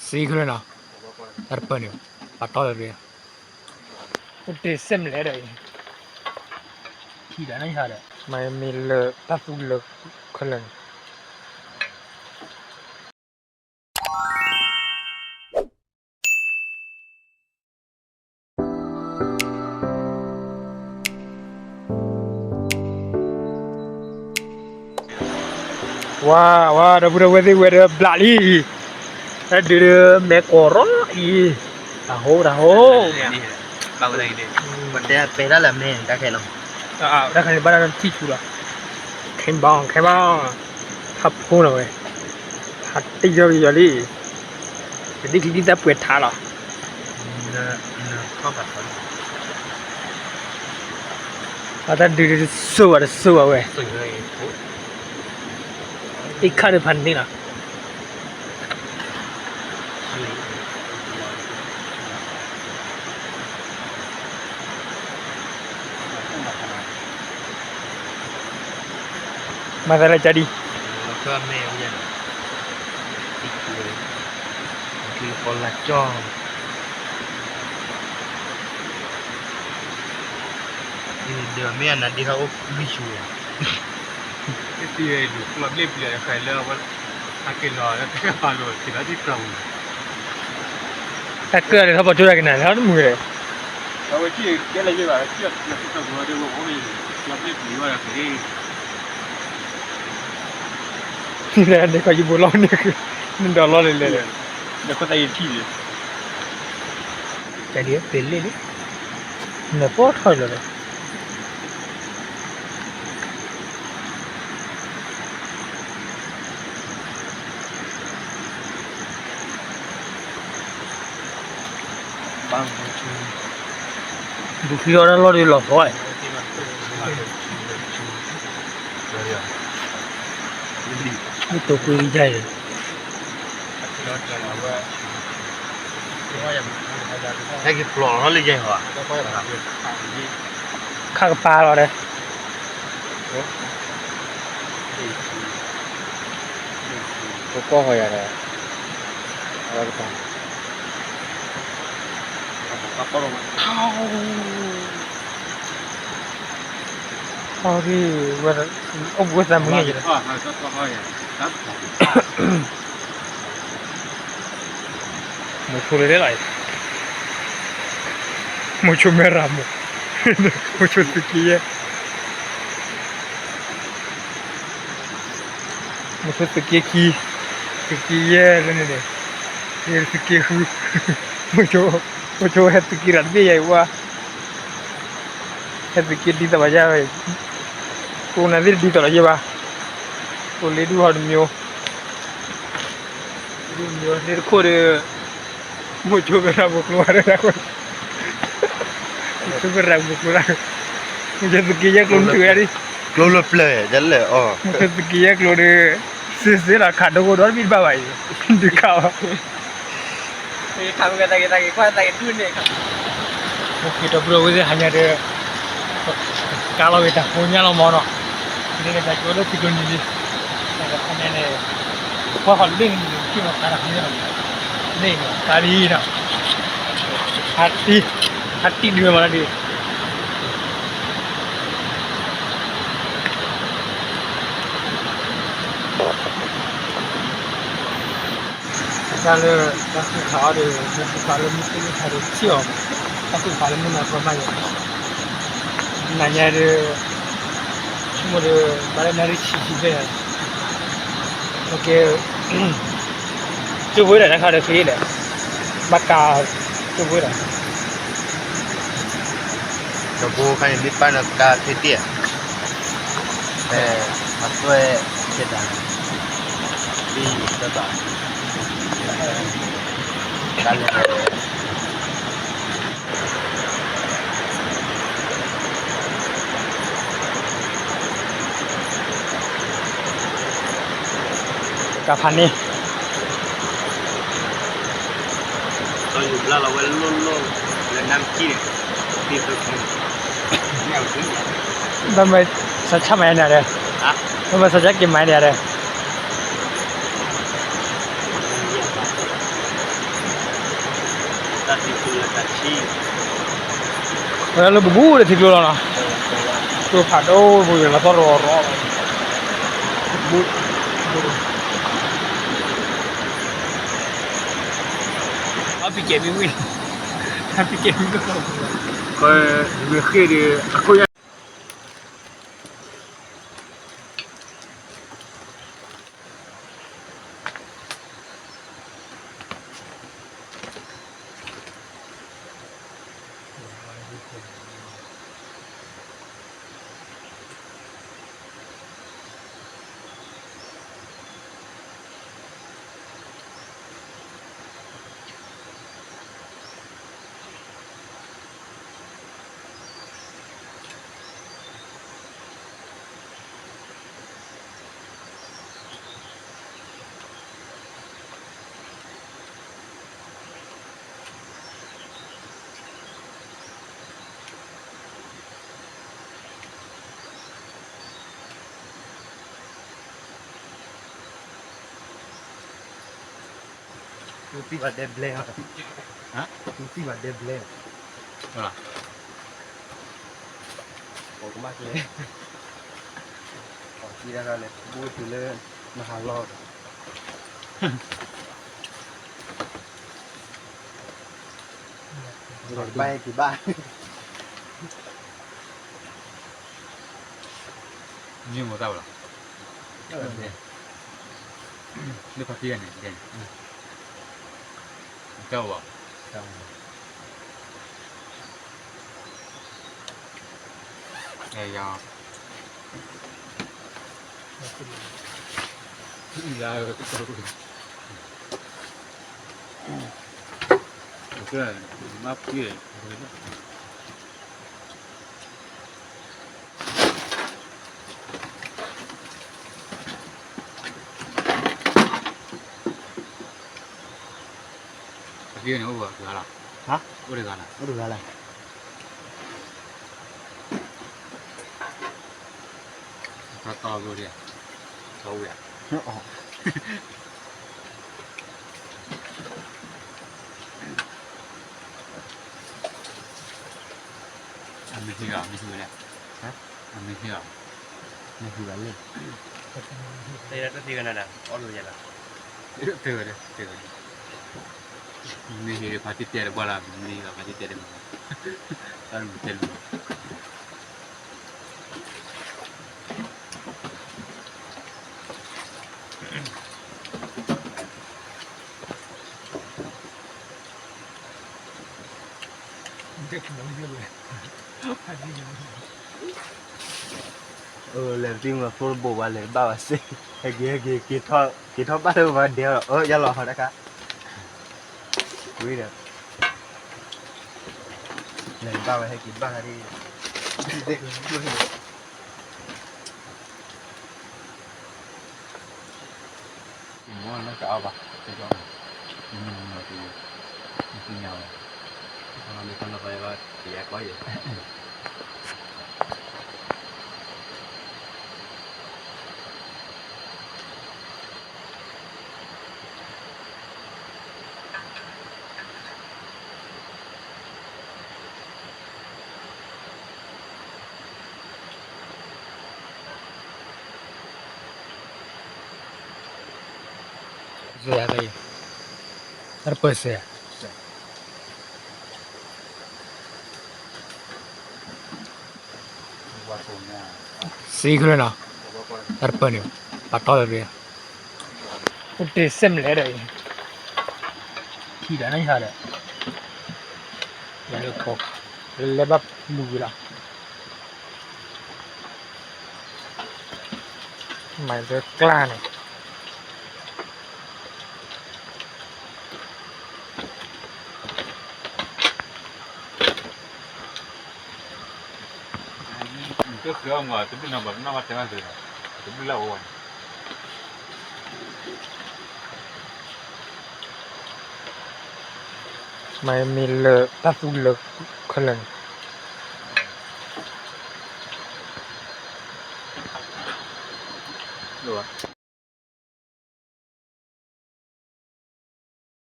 စ့ခဲလၢာ်နီၤ, တၢ်တပၢၢ်န့ၣ်, ပာ်တီလၢ, အိၣ်တ့ၢ်စဲးမလဲၣ်ဒီး, ထံၣ်ဒီးနယၤဒီး, မၤမ့ၢ်လၢတၢ်သူလၢခဲလၢာ်န့ၣ် ဝါ, ဝါ, ဒီပုၢ်ဒီဝဲၢ်သ့ၣ်ဝဲဒီးဘျးလံ, တၢ်ဒုးဒီးမဲာ်ကီၢ်ရီအံၤ, တၢ်ဟိ တၢ်ဟိ, ပတဲပဲတၢ်လၢမဲာ်တၢ်ခဲလီၤ, တၢ်ခဲန့ၣ်ဘၣ်တၢ်ထံၣ်ဆူလီၤ, ခဲဘီ ခဲဘီ, ထးဖိနီၤဝဲ, ထးတယီၤကယီၤလံ, ပဒ်ချံဒ်သၣ်ပှဲၤထးလီၤ. အတၢ်ဒုးတစိၢ်ဘၣ်တစိၢ်ဘၣ်ဝဲ, အံၤခါဒုးဖးန့ၣ်လီၤ. မၤသးလၢကဒံး, ဒီးမ့ၢ်အနါဒ့ခါအိၣ်လွံၢ်ဆူ, တၢ်ကၢၢ်လၢထီၣ်ပှၤကၠိတၢ်ကနၣ်လၢတမုာ်ဒီး, န့ၣ်ခီယဘိလီၤန့ၣ်, နဒီးလီၤလဲၣ်လဲၣ်, ဒီးခီသးယထံၣ်န့ၣ်, ကဒံးပ့ၤလ့ၣ်လံ, နပီၢ်ထီၣ်လီၤဒီး ဘူးချံအီၣ်တၢ်လီၢ်ဒ်လီၤဖီ, မ့ၢ်တိာ်ကွံာ်ကယါအံၤ, ဟဲက့ၤဖျိးလီၤလၢယဲၢ်ဟီ, ခါကပၤလီၤဒီး ကီၢ်ဃီယၤဒီး, အဝဲကပၤ, ထီၣ်, ထီၣ်ဒ်, အိၣ်ဘှံးသးမုာ်ညါယၤဒီး, မိၤဆိလၢလီၤအံၤ, မိၤဆိမဲရၤမိၢ်, မိၤဆိသုးက့ယဲၢ် မိၤဆိသုးက့ခံ, သုးက့ယဲၢ်လၢန့ၣ်န့ၣ်, သုးက့ဃု, မိၤဆိဟဲသုးက့ရၤတဘ့ၣ်ယၤအံၤဝဲ, ဟဲသုးက့ဒ်သိးဘၣ်ယၤ, ကိးနၤသ့ၣ်တဒ်သိးလီၤယဲၢ်ဘၣ်, ကိးလ့ဒူၣ်ဟီတမံၤ, ဒူၣ်မံၤသ့ၣ်တခိၣ်ဒီး မိၤဆိကရၢမိၤကျိဒီး, မိၤဆိကရၢမိၤကျိဒီး, မိၤဆိသုးက့ယဲၢ်ကျိနုာ်ဝဲဒၣ်, ကျိလၢပျၢၤ, မိၤဆိသုးက့ယဲၢ်ကျိဒီး, စ့စ့လီၤခးဒိကအိၣ်ဒီးတဘံၣ်တဘၣ်ဘၣ်အံၤ, ဒုးခးအီၤ, ခးဝဲတၢ်ဂ့ၤတၢ်ဂ့ၤကွၢ်တၢ်ဂ့ၤဒူၣ်န့ၣ်, ဒီပုၢ်ဒီဝဲၢ်သ့ၣ်ဟါညါဒီး ကါလီၤဂ့ၤတၢ်ဖိညၣ်လီၤမၢ်နီၤ, ဒ်န့ၣ်ကတၢ်ကၠိလၢထံကျိနံၤလံ, အခါန့ၣ်န့ၣ်, ကွၢ်ဃီၤလ့ၣ်န့ၣ် က့ၤမၤကါတၢ်ဖိညၣ်လီၤ, လ့ၣ်န့ၣ်ကါလံနီၤ, ဟးတံၢ်, ဟးတံၢ်ဒုးမးလီၤဒုး တၢ်လၢ တၢ်ဃုခးအီၤဒီး တၢ်ဃုခးလၢမုၢ်သ့ၣ်မုၢ်ထါဒီးထံၣ်အီၤ, တၢ်ဃုခးလၢမုၢ်နၤပှၤမးယဲၢ်, နၤညါဒီး ဆိကမိၣ်ဒီး ဘၣ်လၢနၣ်ရံၣ်ဆံဆံဘျဲၣ်, ကဲ ကၠိဖိဒီး တၢ်ခါဒီးဃ့ဒီး ဘၣ်ကး ကၠိဖိဒီး ဒီးဖိခါန့ၣ် မ့ၢ်ပၢ်နကါဖဲတ့ၢ်, ဖဲ အသွဲၣ်ဖဲတၢ် မ့ၢ်တဘၣ် ကါလဲၣ် ကါဖးန့ၣ် တၢ်ယူၤဘျါလီၤဝဲလိၣ်လိၣ် လၢနါမ့ၢ်ကံၣ်န့ၣ် ဘၣ်မၢစီၤဆၣ်မၤန့ၣ်ဒီး ဘၣ်မၢစီၤဆၣ်က့ၤမၤန့ၣ်ဒီး ဝဲလၢပဘူးဒီးထံကျိလီၤနီၤ, ကျိဖးဒိၣ်ပူၤလီၤသီၣ်ရီၤရီၤ, ဘူး, အပံကဲမံဝံၤ, အပံကဲမံကီၢ်, မ့ၢ်ဃ့ဒီး အခိၣ်ညါ သူသံဘၣ်ဒဲဘျဲၣ်, သူသံဘၣ်ဒဲဘျဲၣ်, ပကမၣ်ကျဲ, ပှၤသံတၢ်လဲၤဘူၣ်တုၤလၢ နဟးလီၤဒီး ဘၣ်က့ၤဘၣ်, မ့ၢ်မိၢ်သၣ်ဝဲလီၤ, လၢဖါတံၢ်ဂၤန့ၣ်, တၢ်အိၣ်ဘၣ်, ယၤ, ယၤ, မ့ၢ်ဖံး အက့န့ၣ်အိၣ်တဂၤလီၤ, အိၣ်တဂၤလီၤ, အိၣ်တဂၤလီၤ, တၢ်တီဘိဒံး, တီဝဲဧါ, အမ့ၢ်ဟံးဂၤ မ့ၢ်ဟံးဝဲလဲၣ်, အမ့ၢ်ဟံးဂၤ, မ့ၢ်ဟံးဂၤလဲၣ်, တၢ်တသ့ဝဲနၤဒီး အီၣ်လိာ်ယၤလီၤ, တသ့ဝဲ, တသ့ဝဲ, မ့ၢ်ဟံးဖါတံၢ်တဲတဘၣ်လီၤ, မ့ၢ်ဟံးဖါတံၢ်တဲတဘၣ်, တၢ်မ့ၢ်တဲလူၤ လဲၤတံၢ်မၤဖိတဘိးဘၣ် လဲၤတဘၣ်ဘၣ်စ့ၢ်, ဟဲက့ၤ ဟဲက့ၤ က့ၤထီၣ်ဘၣ်လၢပှၤဒဲးအီၤ အၢ ယလီၤဟီတခါ, ဝံၤဒီး လဲၤတဘၣ်ဝဲ ဟဲက့ၤဘၣ်ခါဒ် မ့ၢ်လၢတအီၣ်ဘၣ်, တဲကီး, မ့ၢ်မ့ၢ်မ့ၢ်တ, မ့ၢ်သ့ၣ်ညါဝဲ, မ့ၢ်ခီလီၤခီလီၤ ယကီယဲ, တၢ်တပၢၢ်စဲး, စ့ခုလၢနီၤ, တၢ်တပၢၢ်န့ၣ်, ပာ်တီၢ်လၢၤ, အိၣ်တ့ၢ်စဲးမလဲၣ်ဒီးအံၤ, ထံၣ်ဒီးနဟးဒီး, ယၤလၢကီ, လဲၤဘၣ်လူၤဝံၤလီၤ. မၤလၢကျါန့ၣ်, တဘျုးလၢအဝဲန့ၣ်, မၤမ့ၢ်လၢတၢ်သူလၢခဲလၢာ်န့ၣ်,